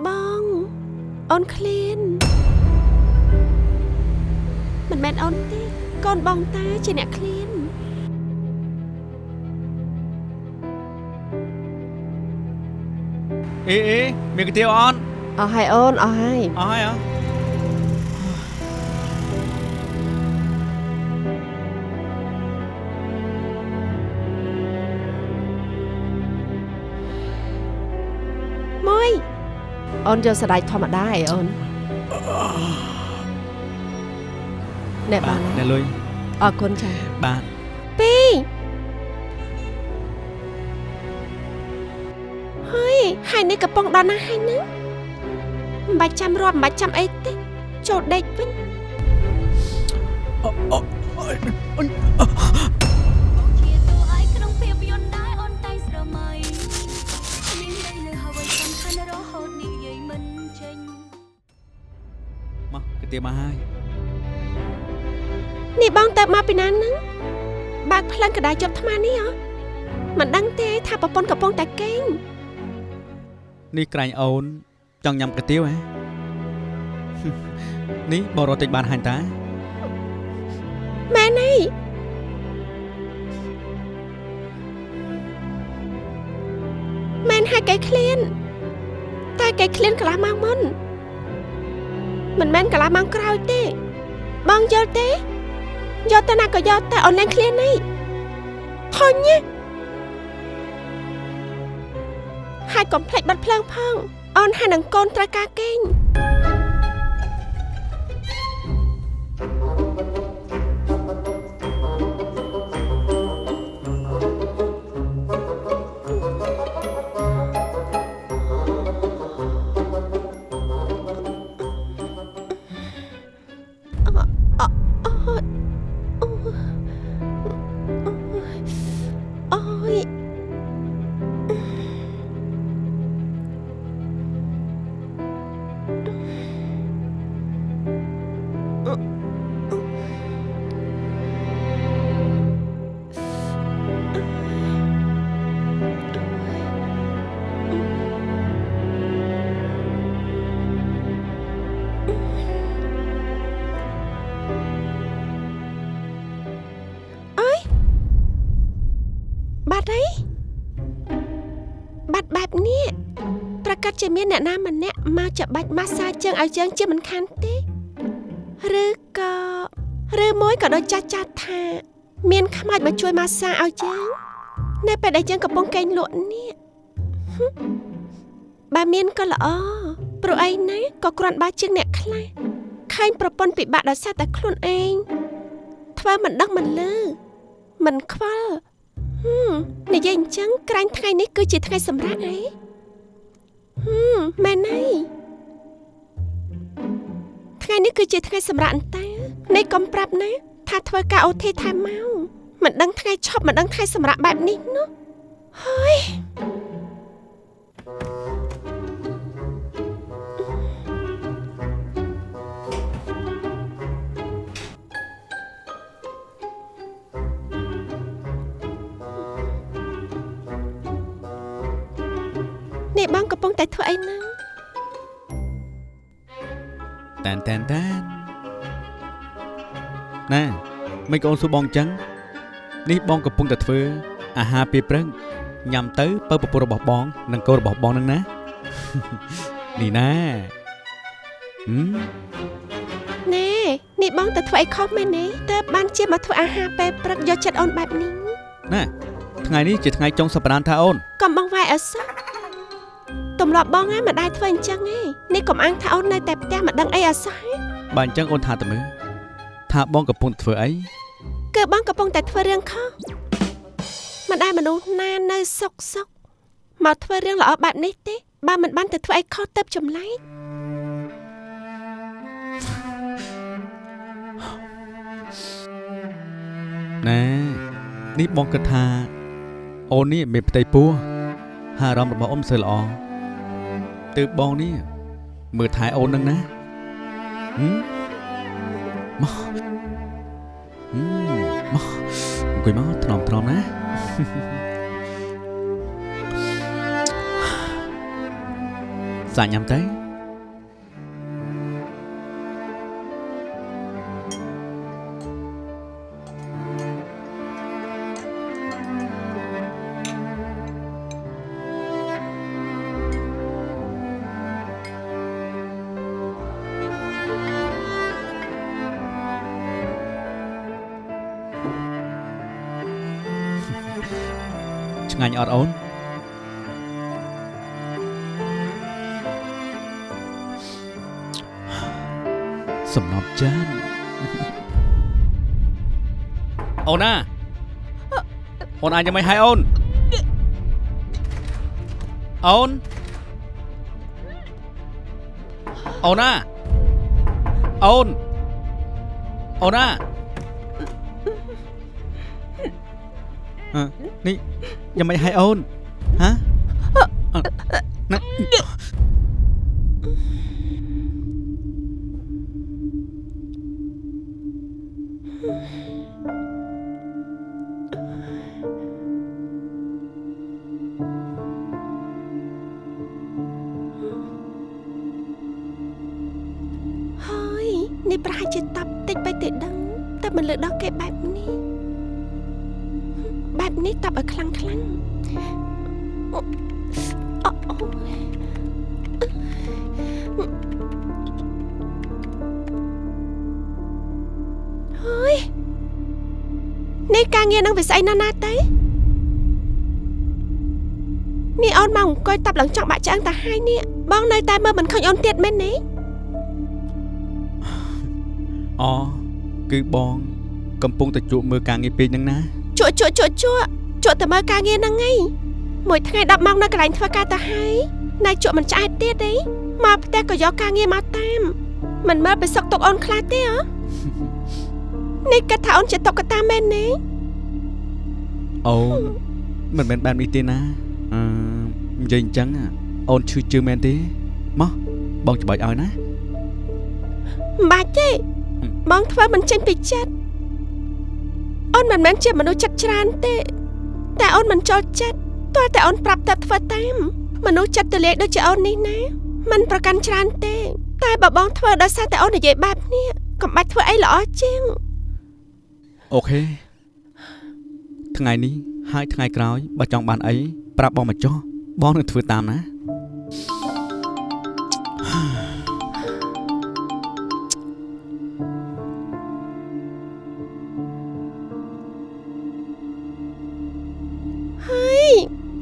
បងអូនឃ្លានមិនមែនអូនទេកូនបងតាជាអ្នកឃ្លាន អេអេមានកាទៀវអត់ អស់ហើយអូនអស់ហើយ អស់ហើយអ មួយអូនយកសណ្តែកធម្មតាឯអូនណែ បា បាន ទអ្នកលុយ អរគុណចា បាទ ពីរហើយហើយនេះកំពុងដល់ណាហើយហ្នឹងមិនបាច់ចាំរាប់មិនបាច់ចាំអីទេចូលដេកវិញ ជាតួឯក្នុងភាពយន្តដែរអូនតែងស្រមៃមានន័យលើអ្វីសំខាន់រហូតនិយាយមិនចេញ មកកាទៀវមកហើយ នេះបងទៅមកពីណាហ្នឹងបើកផ្លឹងកដាយប់ថ្មនេះហ៎មិនដឹងទេថាប្រពន្ធកំពុងតែគេង នេះក្រាញ់អូនចង់ញ៉ាំកាទៀវហ៎នេះបងរត់តិចបានហាញ់តា មែនហើយមែនហើយគេឃ្លានតែគេឃ្លានកន្លះម៉ោងមុនមិនមែនកន្លះម៉ោងក្រោយទេបងយល់ទេយកទៅណាក៏យកតែអូនលែងឃ្លាននេះធុញណាហើយកុំភ្លេចបាត់ភ្លើងផងអូនហើយនឹងកូនត្រូវការគេង អូយ បាត់អីបាត់បែបនេះប្រកាសជាមានអ្នកណាម្នាក់មកច្បាច់ម៉ាស្សាជើងឲ្យយើងជាមិនខានទេឬក៏ឬមួយក៏ដូចចាស់ចាស់ថា មានខ្មោចមកជួយម៉ាស្សាឲ្យយើងនៅពេលដែលយើងកំពុងគេងលក់នេះហឹមបើមានក៏ល្អព្រោះអីណាក៏គ្រាន់បើជាងអ្នកខ្លះខែងប្រពន្ធពិបាកដោយសារតែខ្លួនឯងធ្វើមិនដឹងមិនលឺមិនខ្វល់ ហឹមនិយាយអញ្ចឹងក្រាញ់ថ្ងៃនេះគឺជាថ្ងៃសម្រាប់អីហឹមមែនហើយថ្ងៃនេះគឺជាថ្ងៃសម្រាប់អន្តានេះកុំប្រាប់ណាថាធ្វើការអូថេថែមមកមិនដឹងថ្ងៃឈប់មិនដឹងថ្ងៃសម្រាប់បែបនេះនោះហើយនេះបងកំពុងតែធ្វើអីហ្នឹង តែនតែនតែនណែមិនកូនសួរបងអញ្ចឹងនេះបងកំពុងតែធ្វើអាហារពេលព្រឹកញ៉ាំទៅបើប្រពន្ធរបស់បងនិងកូនរបស់បងនឹងណា នេះណាហឹម ណែនេះបងទៅធ្វើអីខុសមែនទេតើបានជាមកធ្វើអាហារពេលព្រឹកយកចិត្តអូនបែបនេះ ណែថ្ងៃនេះជាថ្ងៃចុងសប្តាហ៍ថាអូន កុំបងវាយឲ្យសោះទម្លាប់បងណាមិនដែលធ្វើអញ្ចឹងទេនេះកុំអាងថាអូននៅតែផ្ទះមិនដឹងអីឲ្យសោះហ៎ បើអញ្ចឹងអូនថាតើមើលថាបងកំពុងតែធ្វើអី គឺបងកំពុងតែធ្វើរឿងខុសមិនដែលមនុស្សណានៅសុកសុកមកធ្វើរឿងល្អបែបនេះទេបើមិនបានទៅធ្វើអីខុសទៅចម្លែក ណែនេះបងគិតថាអូននេះមានផ្ទៃពោះហើយអារម្មណ៍របស់អូនមិនសូវល្អទើបបងនេះមើលថែអូននឹងណាហឹមមកហឹមមកអង្គុយមកថ្នមថ្នមណា សាកញ៉ាំទៅឆ្ងាញ់អត់អូនសំណប់ចានអូនណាអូនអាចយ៉ាងម៉េចហើយអូនអូនអូនណាអូនអូនណានេះយ៉ាងម៉េចហើយអូនហ៎ណាហើយនេះប្រហែលជាតបតិចទៅទេដឹងតែមិនលើដល់គេបែបនេះបែបនេះតបឲ្យខ្លាំងខ្លាំងអូអូហើយនេះការងារនឹងវាស្អីណាស់ណាទេនេះអូនមកអង្គុយតបឡើងចង់បាក់ឆ្អឹងតាហើយនេះបងនៅតែមើលមិនឃើញអូនទៀតមែនទេអូគឺបងកំពុងតែជួបមើលការងារពេកហ្នឹងណាជក់ជក់ជក់ជក់ជក់តែមើលការងារហ្នឹងឯងមួយថ្ងៃ10ម៉ោងនៅកន្លែងធ្វើការទៅហើយណៃជក់មិនឆ្អែតទៀតទេមកផ្ទះក៏យកការងារមកតាមមិនមើលไปសុកទុកអូនខ្លះទេហ៎នេះគិតថាអូនជាតុក្កតាមែនទេអូនមិនមែនបែបនេះទេណាអឺនិយាយអញ្ចឹងអូនឈឺជើងមែនទេមកបងច្បាច់ឲ្យណាមិនបាច់ទេបងធ្វើមិនចេញពីចិត្តអូនមិនមែនជាមនុស្សចិត្តច្រើនទេតែអូនមិនចូលចិត្តទាល់តែអូនប្រាប់តែធ្វើតាមមនុស្សចិត្តទលាយដូចជាអូននេះណាមិនប្រកាន់ច្រើនទេតែបើបងធ្វើដោយសារតែអូននិយាយបែបនេះកុំបាច់ធ្វើអីល្អជាងអូខេថ្ងៃនេះហើយថ្ងៃក្រោយបើចង់បានអីប្រាប់បងមកចុះបងនឹងធ្វើតាមណាហើយ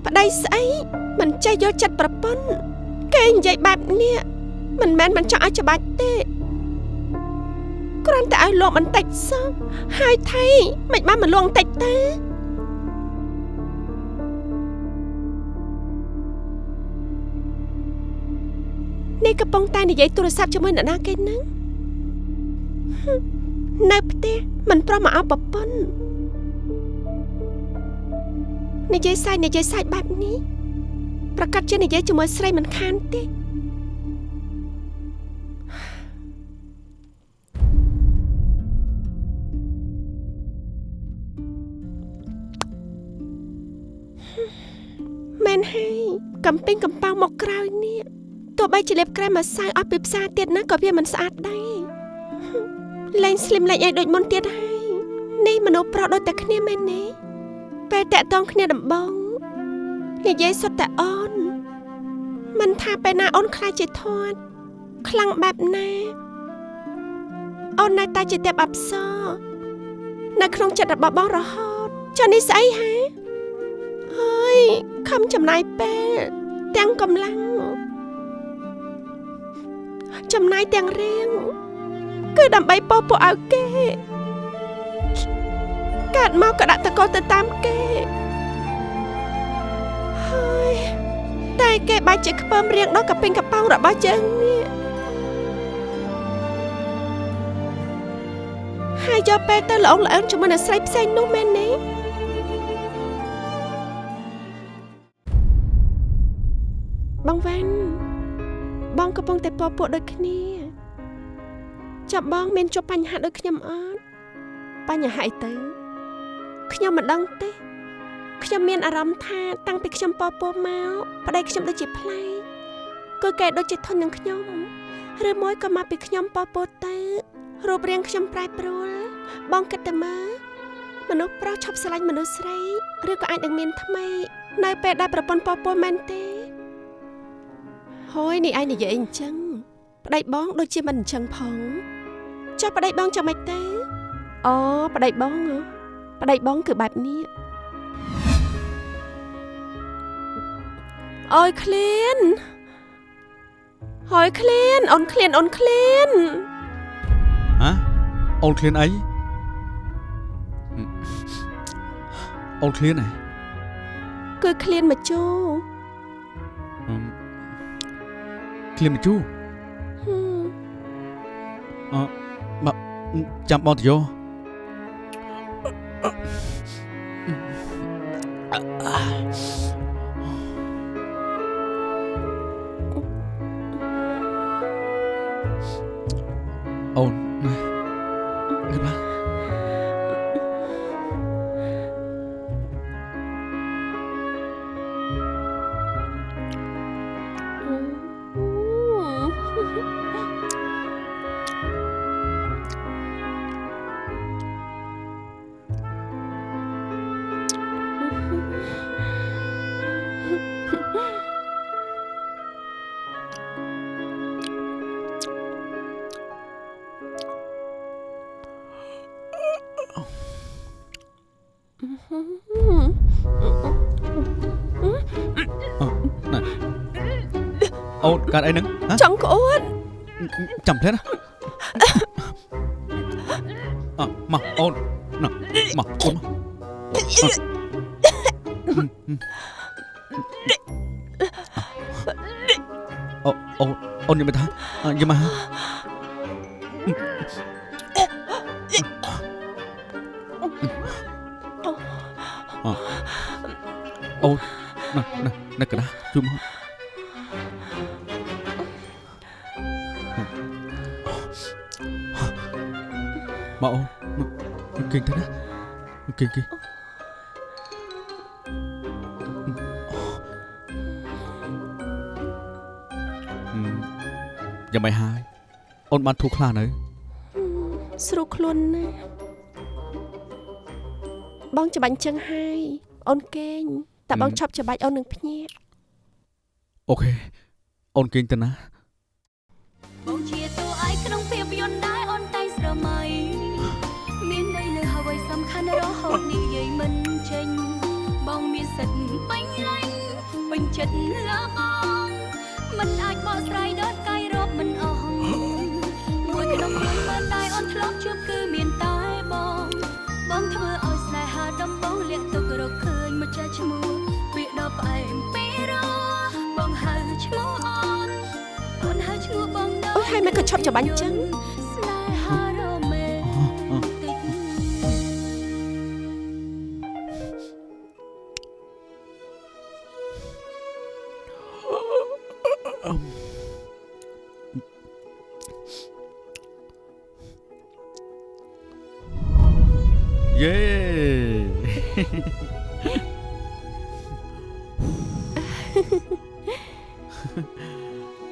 ប្តីស្អីមិនចេះយកចិត្តប្រពន្ធគេនិយាយបែបនេះមិនមែនមិនចង់ឲ្យច្បាច់ទេគ្រាន់តែឲ្យលួងបន្តិចសោះហើយថៃមិនបានមកលួងបន្តិចទេនេះកំពុងតែនិយាយទូរស័ព្ទជាមួយអ្នកណាគេហ្នឹងនៅផ្ទះមិនព្រមមកឲ្យប្រពន្ធនិយាយសាច់និយាយសាច់បែបនេះប្រកាសជានិយាយជាមួយស្រីមិនខានទេមែនហើយកំពេញកំប៉ោងមកក្រោយនេះទោះបីជាលេបក្រែមម្សៅអស់ពីផ្សារទៀតណាក៏វាមិនស្អាតដែរលែងស្លឹមលែងអីដូចមុនទៀតហើយនេះមនុស្សប្រុសដូចតែគ្នាមែនទេពេលតាក់ទងគ្នាដំបងនិយាយសុទ្ធតែអូនមិនថាពេលណាអូនខ្លាចជាធាត់ខ្លាំងបែបណាអូននៅតែជាទេពអប្សរនៅក្នុងចិត្តរបស់បងរហូតចុះនេះស្អីហាហើយខំចំណាយពេលទាំងកម្លាំងចំណាយទាំងរៀងគឺដើម្បីពោពួកឲ្យគេកើតមកក៏ដាក់តកទៅតាមគេហើយតែគេបែរជាខ្ពើមរៀងដល់កពេញកប៉ោងរបស់យើងនេះហើយយកពេលទៅល្អងល្អិនជាមួយនឹងស្រីផ្សេងនោះមែនទេបងវ៉ាន់បងកំពុងតែពពួកដូចគ្នាចាប់បងមានជួបបញ្ហាដូចខ្ញុំអត់បញ្ហាអីទៅខ្ញុំមិនដឹងទេខ្ញុំមានអារម្មណ៍ថាតាំងពីខ្ញុំពពួកមកប្តីខ្ញុំដូចជាប្លែក គឺគេដូចជាធន់នឹងខ្ញុំឬមួយក៏មកពីខ្ញុំប៉ពោតទៅរូបរាងខ្ញុំប្រែប្រួលបងគិតតែមើលមនុស្សប្រុសឈប់ស្រឡាញ់មនុស្សស្រីឬក៏អាចនឹងមានថ្មីនៅពេលដែលប្រពន្ធប៉ពោមែនទេហើយនេះឯងនិយាយអញ្ចឹងប្តីបងដូចជាមិនអញ្ចឹងផងចុះប្តីបងចាំម៉េចទៅអូប្តីបងហ៎ប្តីបងគឺបែបនេះអូយឃ្លានហើយឃ្លានអូនឃ្លានអូនឃ្លានហ៎អូនឃ្លានអីអូនឃ្លានហ៎គឺឃ្លានមកជូឃ្លានមកជូអឺបាចាំបងទៅយកអូនណាងើបឡើងអូនកើតអីហ្នឹងចង់ក្អួតចាំភ្លែតណាអមកអូនណាមកអូនអូអូអូនយំថាយំមកអូនណាណាណាកណាជួយមកមកអូនគេងទៅណាគេងគេយ៉ាងម៉េចហើយអូនបានធូរខ្លះនៅស្រួលខ្លួនណាបងច្បាញ់ចឹងហើយអូនគេងតែបងឈប់ច្បាច់អូននឹងភ្ញាក់អូខេអូនគេងទៅណាបងជាតួឯកក្នុងភាពយន្តដែរអូនតែងស្រមៃមានន័យលើអ្វីសំខាន់រហូតនិយាយមិនចេញបងមានសិទ្ធិពេញលេញពេញចិត្តលើបងមិនអាចបកស្រាយដល់កាយរាប់មិនអស់មួយក្នុងមួយបានតែអូនធ្លាប់ជួបគឺមានតែបងបងធ្វើឲ្យស្នេហាដំបងលាក់ទុករកឃើញម្ចាស់ឈ្មោះពាក្យដ៏ផ្អែមពីរោបងហៅឈ្មោះអូនអូនហៅឈ្មោះបងអូយហើយមិនក៏ឈប់ច្បាញ់ចឹងស្នេហារមែនតិចយេ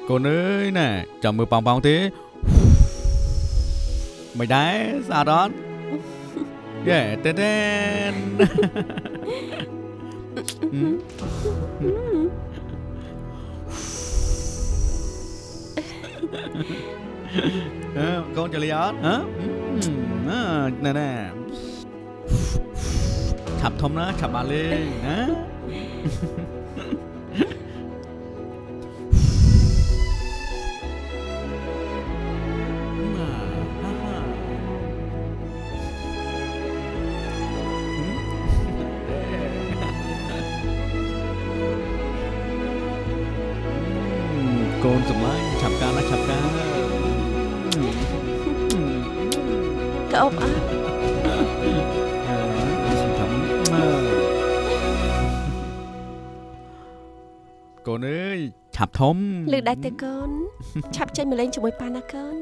កូនអើយណែចាំមើលប៉ោងៗទេមិនដែរស្អាតអត់យេតេតេនអើកូនចលីអត់ហ៎ណែណែឆាប់ធំណាឆាប់បានលេងណាកូនសម្លាញ់ឆាប់ការណាឆាប់ការ ក្អូបអត់ កូនអើយឆាប់ធំលឺដែរទេកូនឆាប់ចេញមកលេងជាមួយប៉ាណាកូន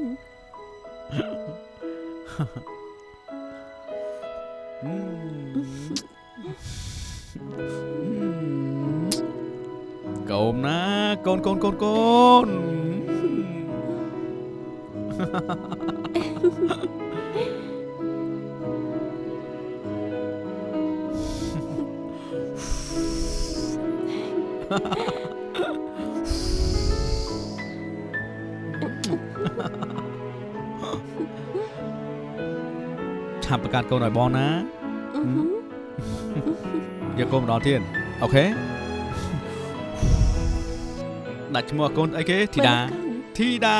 កូនណាកូនកូនកូនកូនឆាប់ประกาศកូនឲ្យបងណាយកកូនម្ដងទៀតអូខេដាក់ឈ្មោះកូនអីគេធីតាធីតា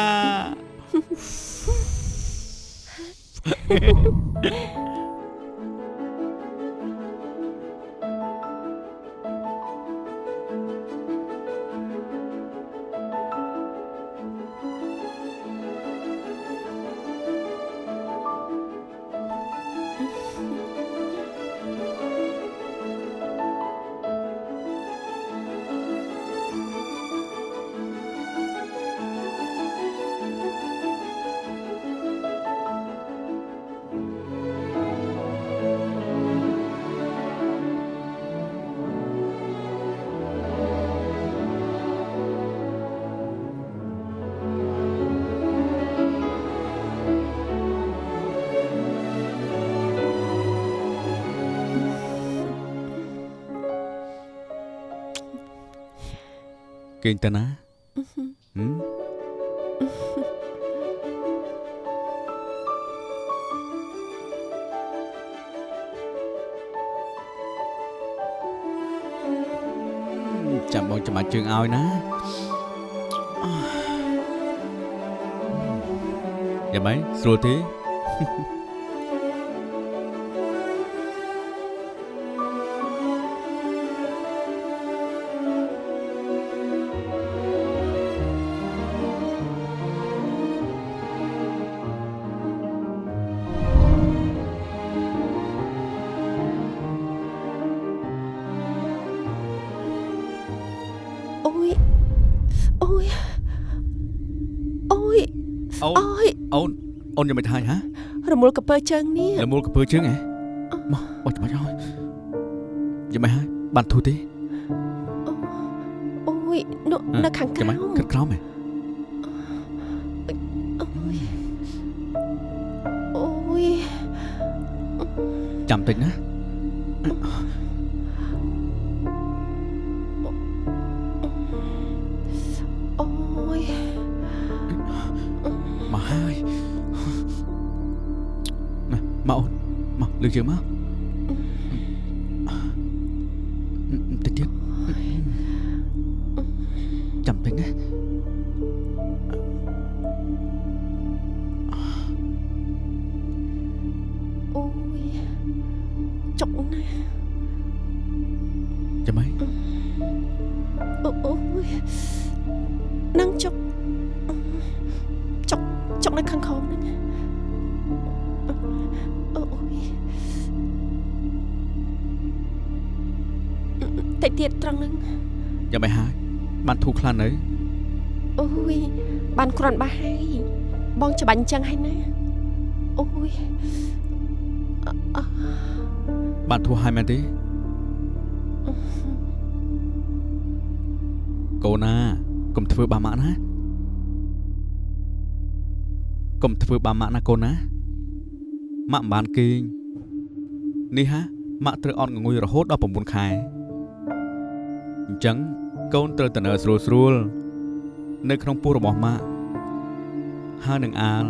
គេងទៅណាចាំបងចាំបាច់ជើងឲ្យណាយ៉ាងម៉េចស្រួលទេអូនអូនยังไม่ทายฮะ រមូលកពើជើងនេះ រមូលកពើជើងហ៎មកអូចាំបាច់ហើយยังไม่ហើយបានធូរទេអូយនោះនៅខាងក្រោម ខាងក្រោមហ៎អូយចាំតិចណាអូយមកហើយមកអូនមកលើកជើងមកតិចទៀតចាំតិចណាអូយចុកណាស់ចាំម៉េចអូយនឹងចុកចុកចុកនៅខាងក្រោមហ្នឹងអូយតិចទៀតត្រង់ហ្នឹងយ៉ាងម៉េចហើយបានធូរខ្លាំងនៅអូយបានគ្រាន់បាសហើយបងច្បាញ់ចឹងហើយណាអូយបានធូរហើយមែនទេកូនណាកុំធ្វើបាបម៉ាក់ណាកុំធ្វើបាបម៉ាក់ណាកូនណាម៉ាក់មិនបានគេងនេះហាម៉ាក់ត្រូវអត់ងងុយរហូតដល់9ខែអញ្ចឹងកូនត្រូវទៅនៅស្រួលស្រួលនៅក្នុងពោះរបស់ម៉ាក់ហើយនឹងអាល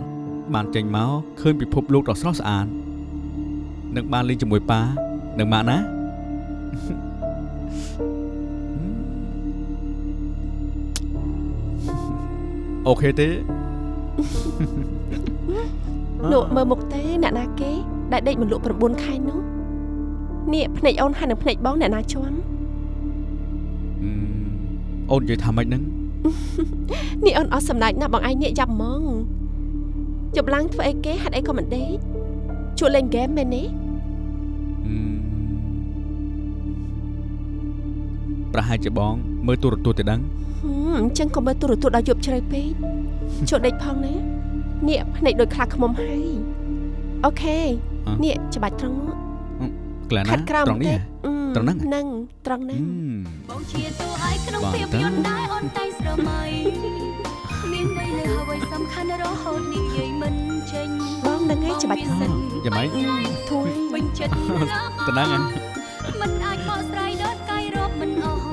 បានចេញមកឃើញពិភពលោកដ៏ស្រស់ស្អាតនឹងបានលេងជាមួយប៉ានិងម៉ាក់ណាអូខេទេ នោះមើលមុខទេអ្នកណាគេដែលដេកមលក់9ខែនោះនេះភ្នែកអូនហើយនឹងភ្នែកបងអ្នកណាជាំអូននិយាយថាម៉េចហ្នឹងនេះអូនអត់សំណាចណាស់បងឯងនេះយ៉ាប់ហ្មងយប់ឡើងធ្វើអីគេហាត់អីក៏មិនដេកជួលេងហ្គេមមែនទេប្រហែលជាបងមើលទូរទស្សន៍ទេដឹងអញ្ចឹងក៏មើលទូរទស្សន៍ដល់យប់ជ្រៅពេកជួដេកផងណានេះភ្នែកដូចខ្លាឃ្មុំហើយអូខេនេះច្បាច់ត្រង់នោះ ក្លែណាត្រង់នេះ ត្រង់ហ្នឹង ហ្នឹងត្រង់ហ្នឹង បងជាតួឯកក្នុងភាពយន្តដែលអូនតែងស្រមៃមានន័យលើអ្វីសំខាន់រហូតនិយាយមិនចេញ បងនឹងឯងច្បាច់ បងមានសិទ្ធិ យ៉ាងម៉េច ធួយ ពេញចិត្ត តំណឹងហ៎ មិនអាចបកស្រាយដល់កាយរាប់មិនអស់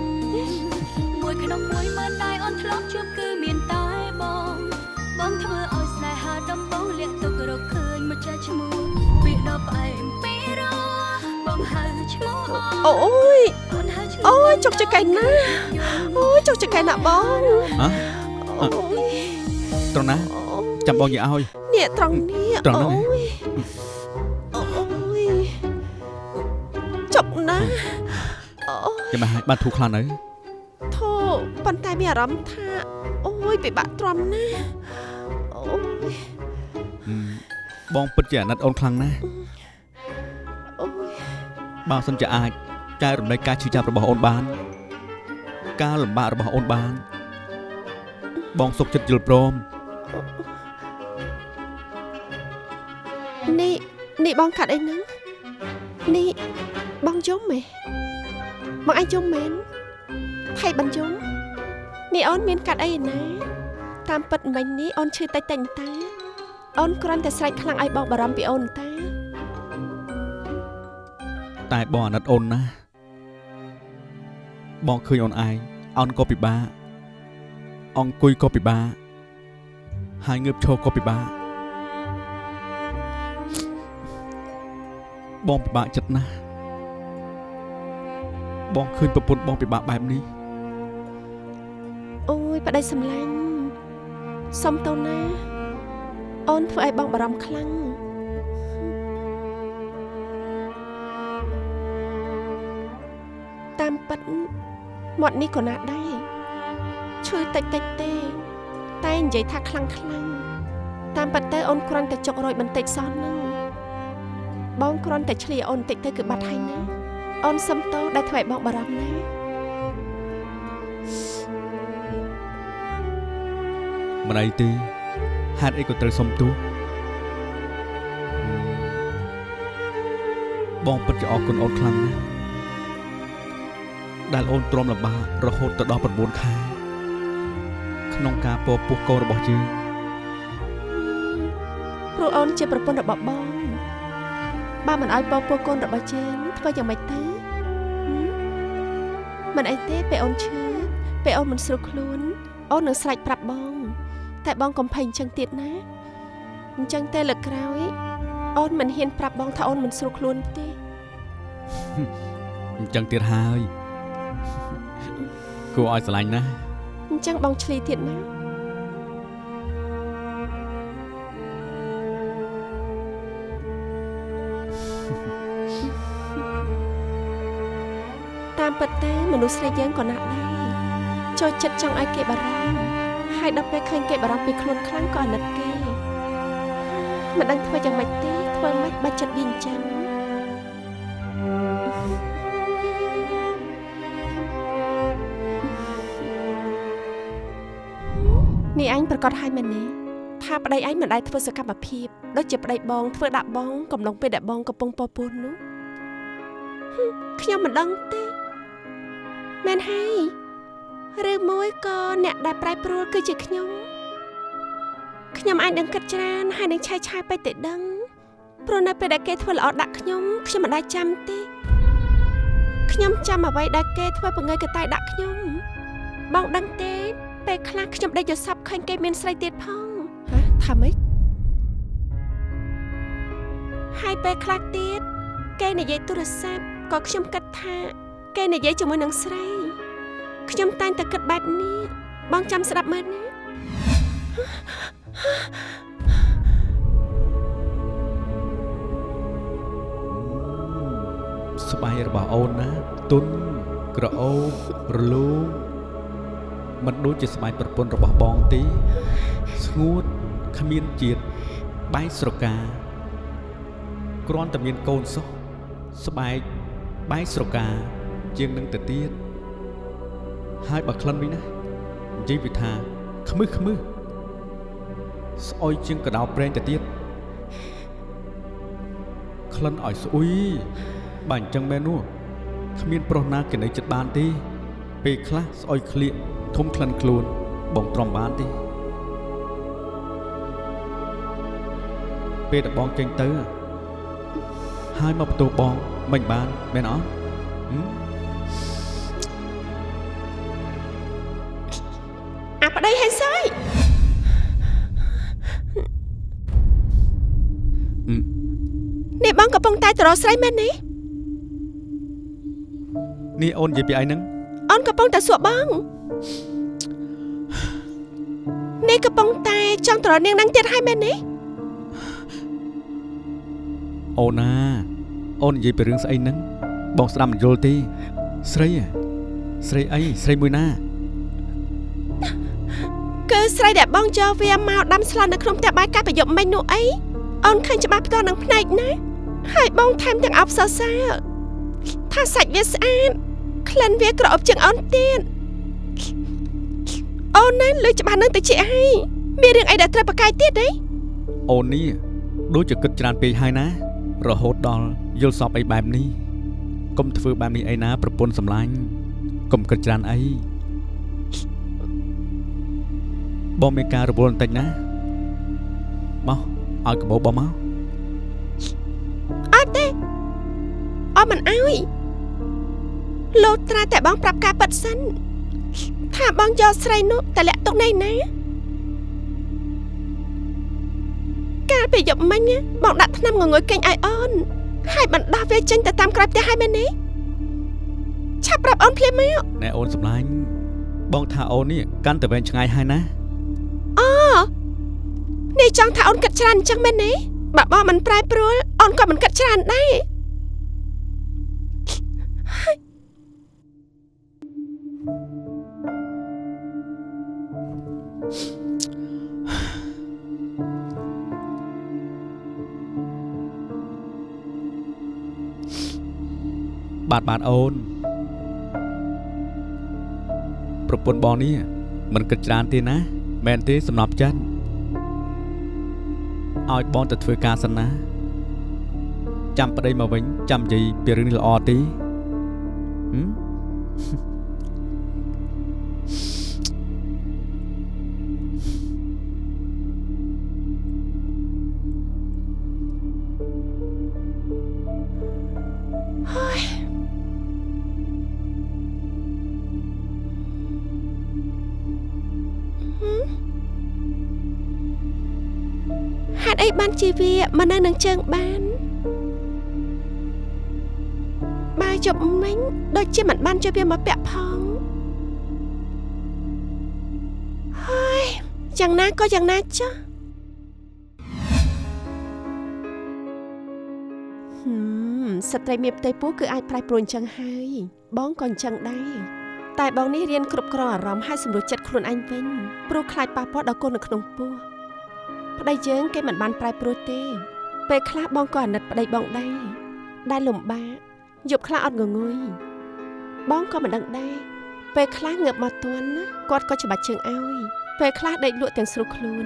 មួយក្នុងមួយម៉ឺនដែលអូនធ្លាប់ជួបគឺមានតែបងបងធ្វើឲ្យស្នេហាដំបងលាក់ទុករកឃើញម្ចាស់ឈ្មោះពាក្យដ៏ផ្អែមពីរោះបងហៅឈ្មោះបង អូយ អូនហៅឈ្មោះ អូយចុកចកៃណាអូយចុកចកៃណាបង ហ៎ អូយ ត្រង់ណា អូ ចាំបងនិយាយឲ្យ នេះត្រង់នេះ ត្រង់ហ្នឹង អូយអូយចុកណាអូយ យ៉ាងម៉េចហើយបានធូរខ្លាំងនៅ ធូប៉ុន្តែមានអារម្មណ៍ថាអូយពិបាកទ្រាំណាស់អូយ ហឹមបងពិតជាអាណិតអូនខ្លាំងណាស់ អូយ បើសិនជាអាចចែករំលែកការឈឺចាប់របស់អូនបាន ការលំបាករបស់អូនបាន បងសុខចិត្តយល់ព្រម នេះនេះបងកាត់អីហ្នឹងនេះបងយំហ៎បងឯងយំមែនថៃបានយំនេះអូនមានកាត់អីឯណាតាមពិតមិញនេះអូនឈឺតិចតិចតាអូនគ្រាន់តែស្រែកខ្លាំងឲ្យបងបារម្ភពីអូនតា តែបងអាណិតអូនណាស់បងឃើញអូនឯងអូនក៏ពិបាកអង្គុយក៏ពិបាកហើយងើបឈរក៏ពិបាកបងពិបាកចិត្តណាស់បងឃើញប្រពន្ធបងពិបាកបែបនេះ អូយប្តីសម្លាញ់សុំតូនណាអូនធ្វើឲ្យបងបារម្ភខ្លាំងតាមពិតមាត់នេះក៏ណាដែរឈឺតិចតិចទេ តែនិយាយថាខ្លាំងខ្លាំងតាមពិតទៅអូនគ្រាន់តែចុករយបន្តិចសោះហ្នឹងបងគ្រាន់តែឆ្លៀអូនបន្តិចទៅគឺបាត់ហើយណាអូនសុំតោដែលធ្វើឲ្យបងបារម្ភណា មិនអីទេហេតុអីក៏ត្រូវសុំទោសបងពិតជាអរគុណអូនខ្លាំងណាស់ដែលអូនទ្រាំលំបាករហូតទៅដល់9ខែក្នុងការពពោះកូនរបស់យើង ព្រោះអូនជាប្រពន្ធរបស់បងបើមិនឲ្យពពោះកូនរបស់យើងធ្វើយ៉ាងម៉េចទៅហឹមមិនអីទេពេលអូនឈឺពេលអូនមិនស្រួលខ្លួនអូននឹងស្រែកប្រាប់បង តែបងកុំភ័យអញ្ចឹងទៀតណាអញ្ចឹងទេលើកក្រោយអូនមិនហ៊ានប្រាប់បងថាអូនមិនស្រួលខ្លួនទេ អញ្ចឹងទៀតហើយ គួរឲ្យស្រឡាញ់ណាស់ អញ្ចឹងបងឆ្លីទៀតណាតាមពិតទៅមនុស្សស្រីយើងក៏ណាស់ដែរចូលចិត្តចង់ឲ្យគេបារម្ភហើយដល់ពេលឃើញគេបារម្ភពីខ្លួនខ្លាំងក៏អាណិតគេមិនដឹងធ្វើយ៉ាងម៉េចទេធ្វើម៉េចបើចិត្តវាអញ្ចឹងនេះអញប្រកាសឲ្យមែនទេថាប្តីឯងមិនដែលធ្វើសកម្មភាពដូចជាប្តីបងធ្វើដាក់បងកំឡុងពេលដែលបងកំពុងពពោះនោះហឹមខ្ញុំមិនដឹងទេមែនហើយឬមួយក៏អ្នកដែលប្រែប្រួលគឺជាខ្ញុំខ្ញុំអាចនឹងគិតច្រើនហើយនឹងឆាយឆាយពេកទៅដឹងព្រោះនៅពេលដែលគេធ្វើល្អដាក់ខ្ញុំខ្ញុំមិនដែលចាំទេខ្ញុំចាំអ្វីដែលគេធ្វើបង្ើយកតាយដាក់ខ្ញុំបងដឹងទេពេលខ្លះខ្ញុំដេកយល់សប្តិឃើញគេមានស្រីទៀតផងហ៎ថាម៉េចហើយពេលខ្លះទៀតគេនិយាយទូរស័ព្ទក៏ខ្ញុំគិតថាគេនិយាយជាមួយនឹងស្រីខ្ញុំតែងតែគិតបែបនេះបងចាំស្ដាប់មើលណា ស្បែករបស់អូនណាទុនក្រអូបរលោងមិនដូចជាស្បែកប្រពន្ធរបស់បងទេស្ងួតគ្មានជាតិបែកស្រកាគ្រាន់តែមានកូនសោះស្បែកបែកស្រកាជាងនឹងទៅទៀតហើយបើក្លិនវិញណានិយាយវាថាខ្មឹសខ្មឹសស្អុយជាងកដោប្រេងទៅទៀតក្លិនឲ្យស្អុយបើអញ្ចឹងមែននោះ គ្មានប្រុសណាគេនៅចិត្តបានទេពេលខ្លះស្អុយក្លៀកធំក្លិនខ្លួនបងទ្រាំបានទេពេលដែលបងចេញទៅហើយមកបន្ទោបងមិនបានមែនអត់អាប្តីហេសយនេះបងកំពុងតែទៅរកស្រីមែនទេនេះអូននិយាយពីអីហ្នឹងអូនកំពុងតែសួរបងនេះកំពុងតែចង់ទៅរកនាងហ្នឹងទៀតហើយមែនទេអូនណាអូននិយាយពីរឿងស្អីហ្នឹងបងស្ដាប់មិនយល់ទេស្រីស្រីអីស្រីមួយណាគឺស្រីដែលបងយកវាមកដាំស្លនៅក្នុងផ្ទះបាយកាលប្រយប់មិញនោះអីអូនឃើញច្បាស់ផ្ទាល់នឹងភ្នែកណាហើយបងថែមទាំងអបសរសើរថាសាច់វាស្អាតក្លិនវាក្រអូបជាងអូនទៀតអូនណាលើច្បាស់នឹងទៅជាហើយមានរឿងអីដែលត្រូវប្រកែកទៀតទេអូននេះដូចជាគិតច្រើនពេកហើយណារហូតដល់យល់សពអីបែបនេះកុំធ្វើបែបនេះអីណាប្រពន្ធសម្លាញ់កុំគិតច្រើនអីបងមានការរវល់បន្តិចណាមកឲ្យកបោបងមកអត់ទេអត់មិនអោយលោកត្រាតែបងប្រាប់ការពិតសិនថាបងយកស្រីនោះតលាក់ទុកណៃណាកាលពេលយប់មិញបងដាក់ថ្នាំងងុយកេងឲ្យអូនហើយបណ្ដោះវាចេញទៅតាមក្រោយផ្ទះហើយមែនទេឆាប់ប្រាប់អូនភ្លាមមកណែអូនសម្លាញ់បងថាអូននេះកាន់តែវែងឆ្ងាយហើយណាអូនេះចង់ថាអូនគិតច្រើនអញ្ចឹងមែនទេបើបងមិនប្រែប្រួលអូនក៏មិនគិតច្រើនដែរបាទអូនប្រពន្ធបងនេះមិនគិតច្រើនទេណាមែនទេសំណប់ចិត្តឲ្យបងទៅធ្វើការសិនណាចាំប្តីមកវិញចាំនិយាយពីរឿងនេះល្អទេហេតុអីបានជាវាមកនៅនឹងជើងបានបើជប់មិញដូចជាមិនបានជួយវាមកពាក់ផងហើយយ៉ាងណាក៏យ៉ាងណាចុះស្ត្រីមានផ្ទៃពោះគឺអាចប្រែប្រួលអញ្ចឹងហើយបងក៏អញ្ចឹងដែរតែបងនេះរៀនគ្រប់គ្រងអារម្មណ៍ហើយសម្រួលចិត្តខ្លួនឯងវិញព្រោះខ្លាចប៉ះពាល់ដល់កូននៅក្នុងពោះប្តីយើងគេមិនបានប្រែប្រួលទេពេលខ្លះបងក៏អាណិតប្តីបងដែរដែលលំបាកយប់ខ្លះអត់ងងុយបងក៏មិនដឹងដែរពេលខ្លះងើបមកទាន់ណាគាត់ក៏ច្បាច់ជើងឲ្យពេលខ្លះដេកលក់ទាំងស្រុះខ្លួន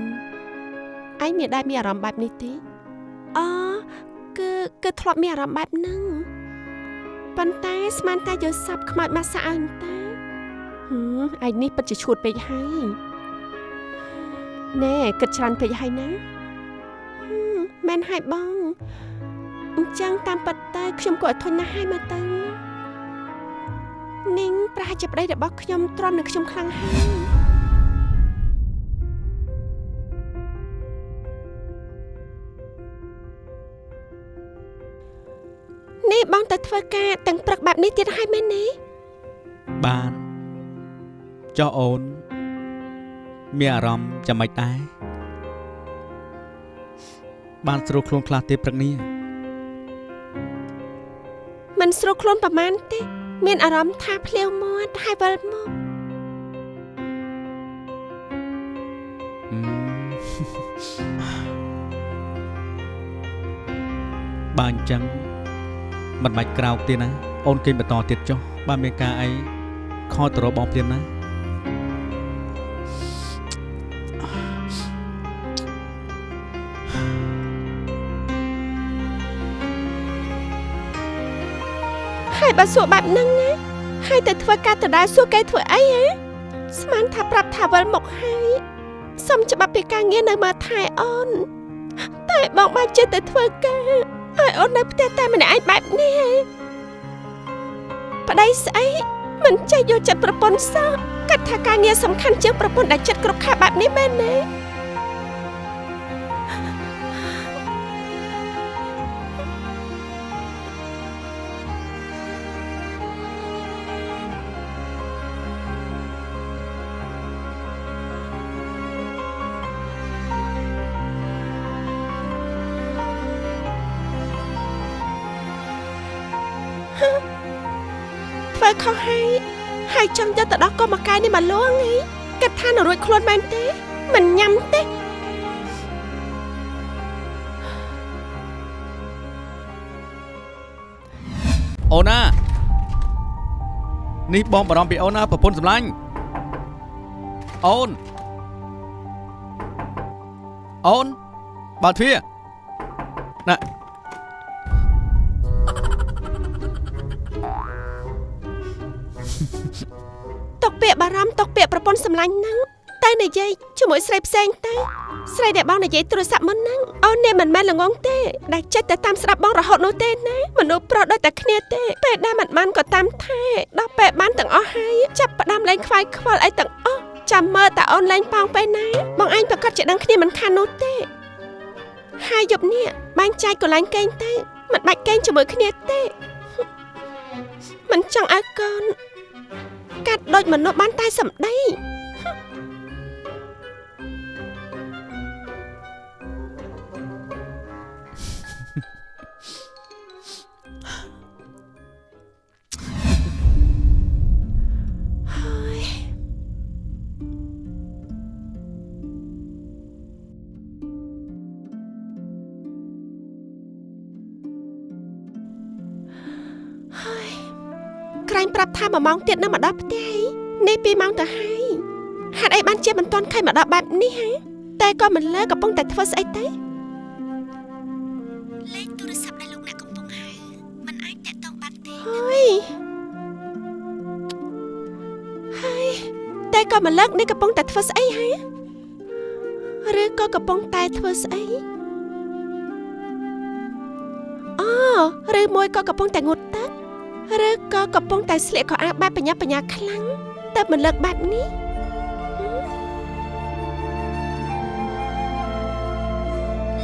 ឯងមានដែរមានអារម្មណ៍បែបនេះទេអូគឺធ្លាប់មានអារម្មណ៍បែបហ្នឹងប៉ុន្តែស្មានតែយកសັບខ្មោចមកសាក់ឲ្យតាឯងនេះពិតជាឈួតពេកហើយណែគិតច្រើនពេកហើយណាមែនហើយបងអញ្ចឹងតាមពិតទៅខ្ញុំក៏អត់ធុញណាស់ហើយមើលទៅនាងប្រហែលជាប្តីរបស់ខ្ញុំទ្រាំនឹងខ្ញុំខ្លាំងហើយនេះបងទៅធ្វើការទាំងព្រឹកបែបនេះទៀតហើយមែនទេបានចុះអូនមានអារម្មណ៍ចាំម៉េចដែរបានស្រួលខ្លួនខ្លះទេព្រឹកនេះមិនស្រួលខ្លួនប្រហែលទេមានអារម្មណ៍ថាភ្លាវមាត់ហើយវិលមកបើអញ្ចឹងមិនបាច់ក្រោកទេណាអូនគេងបន្តទៀតចុះបើមានការអីខលទៅរកបងភ្លាមណា ហើយ ហើយបើសួរបែបហ្នឹងណាហើយទៅធ្វើការដដែលសួរគេធ្វើអីហ៎ស្មានថាប្រាប់ថាវិលមកហើយសុំច្បាប់ពីការងារនៅមើលថែអូនតែបងបានចេះតែធ្វើការឲ្យអូននៅផ្ទះតែម្នាក់ឯងបែបនេះហ៎ប្តីស្អីមិនចេះយកចិត្តប្រពន្ធសោះគិតថាការងារសំខាន់ជាងប្រពន្ធដែលចិត្តគ្រប់ខែបែបនេះមែនទេធ្វើខុសហើយហើយចង់យកទៅដល់កុំកាយនេះមកលងហីគិតថានៅរួចខ្លួនមែនទេមិនញ៉ាំទេអូនណានេះបងបារម្ភពីអូនណាប្រពន្ធសម្លាញ់អូនអូនបើទ្វារណាຕົកពាក្យបារម្ភຕົកពាក្យប្រពន្ធសម្លាញ់ហ្នឹងតែនិយាយជាមួយស្រីផ្សេងទៅស្រីដែលបងនិយាយទូរស័ព្ទមុនហ្នឹងអូននេះមិនមែនល្ងងទេដែលចិត្តតែតាមស្ដាប់បងរហូតនោះទេណាមនុស្សប្រុសដូចតែគ្នាទេពេលដែលមិនបានក៏តាមថែដល់ពេលបានទាំងអស់ហើយចាប់ផ្ដើមលែងខ្វាយខ្វល់អីទាំងអស់ចាំមើលតែអូនលែងប៉ោងពេលណាបងឯងប្រកាសជាដឹងគ្នាមិនខាននោះទេហើយយប់នេះបែងចែកកន្លែងកេងទៅមិនបាច់កេងជាមួយគ្នាទេមិនចង់ឲ្យកូនកាត់ដូចមនុស្សបានតែសម្ដីហើយហើយក្រែងប្រាប់ថា1ម៉ោងទៀតនឹងមកដល់ផ្ទះនេះ2ម៉ោងទៅហើយហេតុអីបានជាមិនទាន់ខៃមកដល់បែបនេះហ៎តែក៏មិនលើកំពុងតែធ្វើស្អីទៅលេខទូរស័ព្ទដែលលោកអ្នកកំពុងហៅមិនអាចតាក់ទងបានទេហើយហើយតែក៏មិនលើនេះកំពុងតែធ្វើស្អីហ៎ឬក៏កំពុងតែធ្វើស្អីអូឬមួយក៏កំពុងតែងូតទឹកឬក៏កំពុងតែស្លៀកខោអាវបែបបញ្ញាបញ្ញាខ្លាំងតែមិនលើកបែបនេះ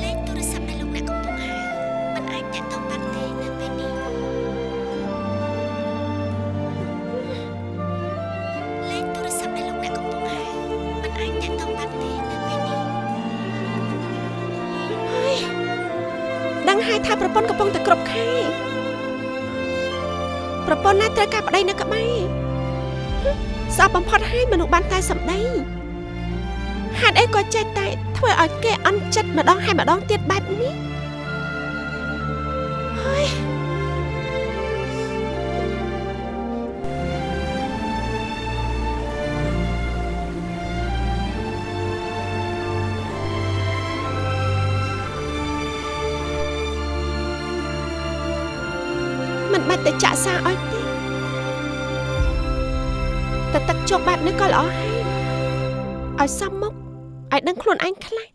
លេខទូរស័ព្ទដែលលោកអ្នកកំពុងហៅមិនអាចតាក់ទងបានទេនៅពេលនេះលេខទូរស័ព្ទដែលលោកអ្នកកំពុងហៅមិនអាចតាក់ទងបានទេនៅពេលនេះហើយដឹងហើយថាប្រពន្ធកំពុងតែគ្រប់ខែប្រពន្ធណាត្រូវការប្តីនៅក្បែរស្អប់បំផុតហើយមនុស្សបានតែសម្ដីហេតុអីក៏ចេះតែធ្វើឲ្យគេអន់ចិត្តម្ដងហើយម្ដងទៀតបែបនេះហើយមិនបាច់តែចាក់សារឲ្យទេតែទឹកជោគបែបនេះក៏ល្អហើយឲ្យសមមុខឲ្យដឹងខ្លួនឯងខ្លះ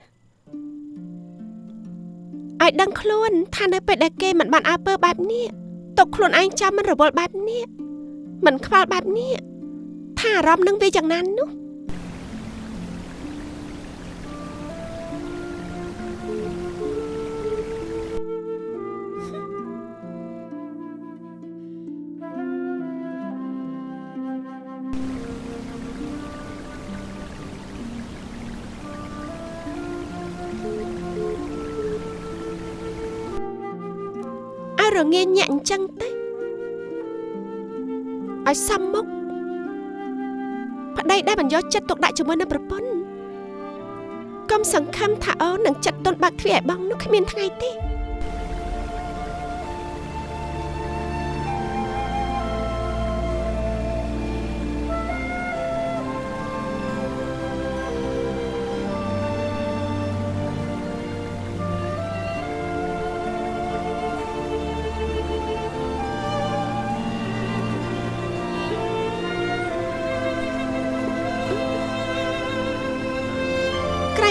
ឲ្យដឹងខ្លួនថានៅពេលដែលគេមិនបានអើពើបែបនេះຕົកខ្លួនឯងចាំមិនរវល់បែបនេះមិនខ្វល់បែបនេះថាអារម្មណ៍នឹងវាយ៉ាងណានោះរងាញាក់អញ្ចឹងទេឲ្យសមមុខប្តីដែលមិនយកចិត្តទុកដាក់ជាមួយនឹងប្រពន្ធកុំសង្ឃឹមថាអូននឹងចិត្តទន់បើកទ្វារឲ្យបងនោះគ្មានថ្ងៃទេ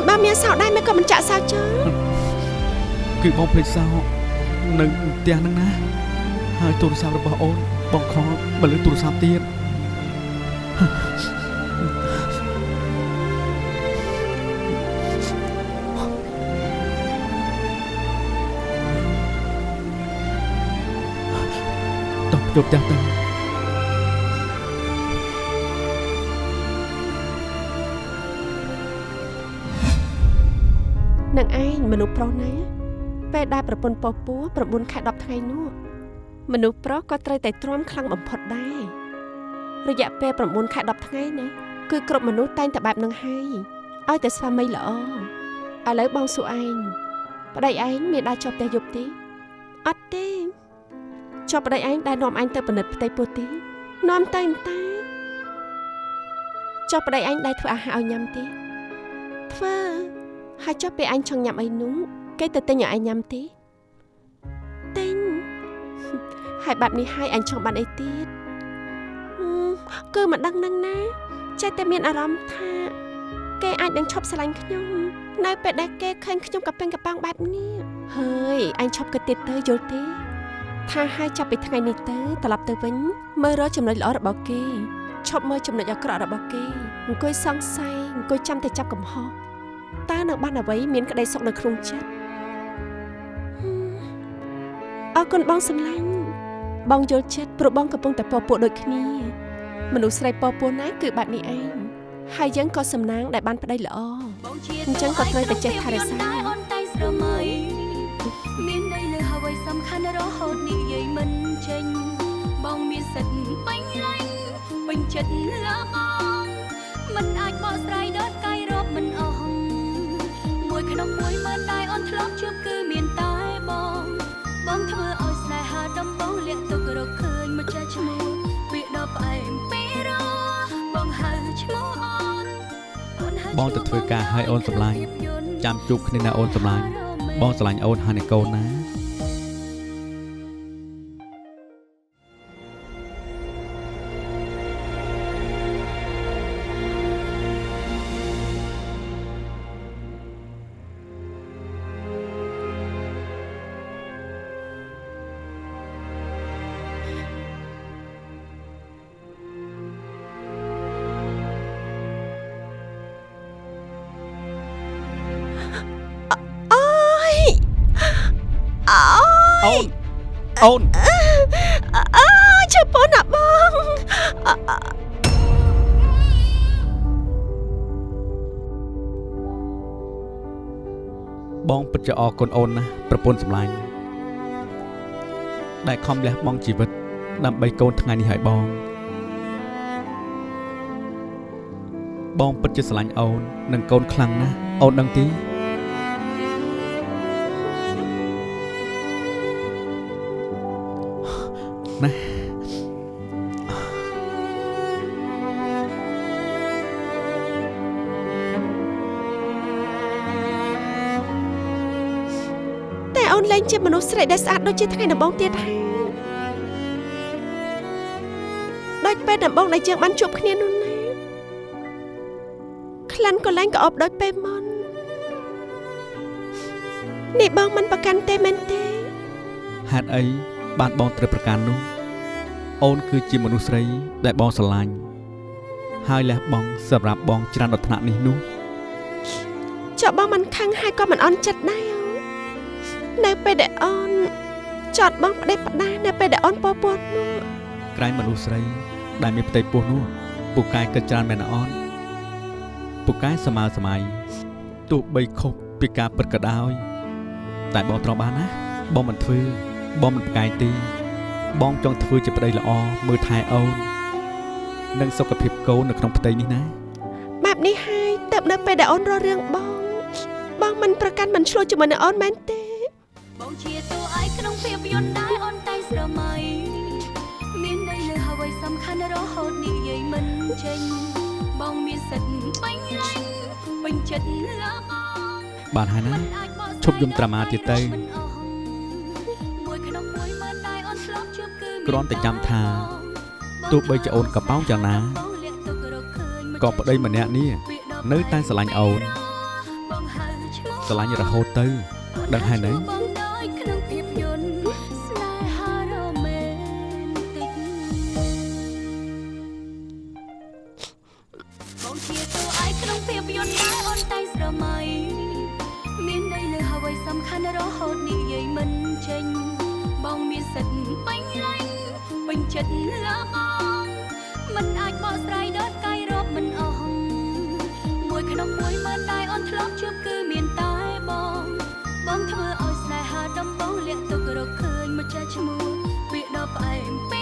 ញបើមានសោដែរមិនក៏មិនចាក់សោចោល គឺបងភ្លេចសោនៅផ្ទះហ្នឹងណាហើយទូរស័ព្ទរបស់អូនបងខលមកលើទូរស័ព្ទទៀតតោះចូលផ្ទះទៅ នឹងឯងមនុស្សប្រុសណាពេលដែលប្រពន្ធពោះពោះ9ខែ10ថ្ងៃនោះមនុស្សប្រុសក៏ត្រូវតែទ្រាំខ្លាំងបំផុតដែររយៈពេល9ខែ10ថ្ងៃណាគឺគ្រប់មនុស្សតែងតែបែបនឹងហើយឲ្យតែស្វាមីល្អឥឡូវបងសួរឯងប្តីឯងមានដែរជាប់ផ្ទះយប់ទេអត់ទេជាប់ប្តីឯងដែលនាំឯងទៅពិនិត្យផ្ទៃពោះទេនាំទៅតាចុះប្តីឯងដែលធ្វើអាហារឲ្យញ៉ាំទេធ្វើហើយចុះពេលឯងចង់ញ៉ាំអីនោះគេទៅទិញឲ្យឯងញ៉ាំទេទិញហើយបែបនេះហើយឯងចង់បានអីទៀតគឺមិនដឹងនឹងណាចេះតែមានអារម្មណ៍ថាគេអាចនឹងឈប់ស្រឡាញ់ខ្ញុំនៅពេលដែលគេឃើញខ្ញុំកប៉ិងកប៉ាងបែបនេះហើយឯងឈប់គិតទៀតទៅយល់ទេថាហើយចាប់ពីថ្ងៃនេះទៅត្រឡប់ទៅវិញមើលរកចំណុចល្អរបស់គេឈប់មើលចំណុចអាក្រក់របស់គេអង្គុយសង្ស័យអង្គុយចាំតែចាប់កំហុសតើនឹងបានអ្វីមានក្តីសុខនៅក្នុងចិត្តអរគុណបងសម្លាញ់បងយល់ចិត្តព្រោះបងកំពុងតែពពោះដូចគ្នាមនុស្សស្រីពពោះណាគឺបែបនេះឯងហើយយើងក៏សំណាងដែលបានប្តីល្អអញ្ចឹងក៏ត្រូវតែចេះថែរក្សាមានន័យលើអ្វីសំខាន់រហូតនិយាយមិនចេញបងមានសិទ្ធិពេញលេញពេញចិត្តលើបងមិនអាចបកស្រាយដល់កាយរាប់មិនអស់មួយក្នុងមួយម៉ឺនដែលអូនធ្លាប់ជួបគឺមានតែបងបងធ្វើឲ្យស្នេហាដំបងលាក់ទុករកឃើញម្ចាស់ឈ្មោះពាក្យដ៏ផ្អែមពីរោបងហៅឈ្មោះអូនបងទៅធ្វើការឲ្យអូនសម្លាញ់ចាំជួបគ្នាណាអូនសម្លាញ់បងស្រឡាញ់អូនហើយនឹងកូនណាអូនអូន អើជប៉ុនណាបងបងពិតជាអរគុណអូនណាប្រពន្ធសម្លាញ់ដែលខំលះបង់ជីវិតដើម្បីកូនថ្ងៃនេះឲ្យបងបងពិតជាស្រឡាញ់អូននិងកូនខ្លាំងណាស់អូនដឹងទេណាតែអូនលែងជាមនុស្សស្រីដែលស្អាតដូចជាថ្ងៃដំបូងទៀតហើយដូចពេលដំបូងដែលយើងបានជួបគ្នានោះណាក្លិនក៏លែងក្អប់ដូចពេលមុននេះបងមិនប្រកាន់ទេមែនទេហេតុអីបានបងត្រូវប្រកាន់នោះអូនគឺជាមនុស្សស្រីដែលបងស្រឡាញ់ហើយលះបង់សម្រាប់បងច្រើនដល់ថ្នាក់នេះនោះចុះបងមិនខឹងហើយក៏មិនអន់ចិត្តដែរនៅពេលដែលអូនចោតបងផ្ដេសផ្ដាសនៅពេលដែលអូនពោពោះនោះក្រែងមនុស្សស្រីដែលមានផ្ទៃពោះនោះពូកែគិតច្រើនមែនអូនពូកែសម័យសម័យទោះបីខុសពីការពិតក៏ដោយតែបងទ្រាំបានណាបងមិនធ្វើបងមិនប្រកែកទេបងចង់ធ្វើជាប្តីល្អមើលថែអូននិងសុខភាពកូននៅក្នុងផ្ទៃនេះណាបែបនេះហើយតើនៅពេលដែលអូនរករឿងបងបងមិនប្រកាន់មិនឆ្លោះជាមួយនឹងអូនមែនទេបងជាតួឯកក្នុងភាពយន្តដែលអូនតែស្រមៃមានន័យលើអ្វីសំខាន់រហូតនិយាយមិនចេញបងមានសិទ្ធិពេញលេញពេញចិត្តលើបងបានហើយណាឈប់យំត្រាម៉ាទៀតទៅគ្រាន់តែចាំថាទោះបីជាអូនកប៉ោងយ៉ាងណាក៏ប្តីម្នាក់នេះនៅតែស្រឡាញ់អូន ស្រឡាញ់រហូតទៅ ដឹងហើយនៅ បងដូចក្នុងភាពយន្តស្នេហារ៉ូមែនទិកបងជាតួឯកក្នុងភាពយន្តដែលអូនតែងស្រមៃមានន័យលើអ្វីសំខាន់រហូតនិយាយមិនចេញបងមានសិទ្ធិពេញលេញពេញចិត្តលើបងមិនអាចបកស្រាយដល់កាយរាប់មិនអស់មួយក្នុងមួយម៉ឺនដែលអូនធ្លាប់ជួបគឺមានតែបង បងធ្វើឲ្យស្នេហាដំបងលាក់ទុករកឃើញម្ចាស់ឈ្មោះពាក្យដ៏ផ្អែមពី